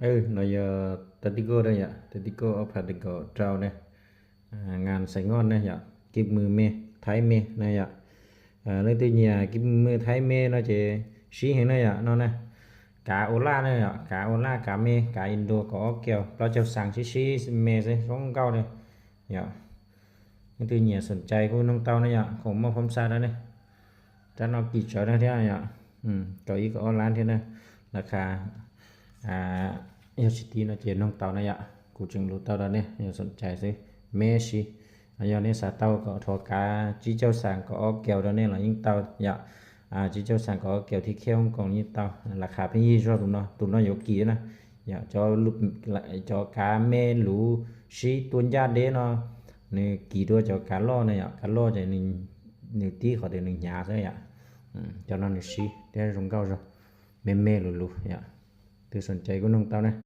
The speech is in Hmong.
No yog tactical na yom, tactical ob phav nees nkaum rau na, ngan xais ngoj na yom, kib mws me, thaib me na yom. Leej twg nyiam kib mws thaib me no ces sib heev na yom, no na. Kav ua laj na yom, kav ua laj, kav me, kav Indo kaum ob kaus, plaub caug xees, sib sib me xwb zoo nkauj na yom. Leej twg nyiam xoom cai kuj noog tau na yom, khoom muaj phab xa rau ne. Rab no kim tsawv na thiab yom, kaum ib kaum ob lab thiab na, lab qha yog tsis tib no ces noog tau na yom, kuv tseem lus tau rau nej, yog xoom cai xwb, me si. Yog nej xav tau kom thov kav tsib caug xees kaum ob kaus rau nej los yeej tau yom. Tsib caug xees kaum ob kaus thib khiab Hong Kong yeej tau, lab qha pheej yig zog tus no, tus no yuav kim na. Yog cov kav me luv sib tua ncaj deb no, nws kim dua cov kav loj na yom, kav loj ces nws tib qhov tias nws hnyav xwb yom. Cov no nws sib thiab zoo nkauj zog, me me luv luv yom. Twg xoom cai kuj noog tau na.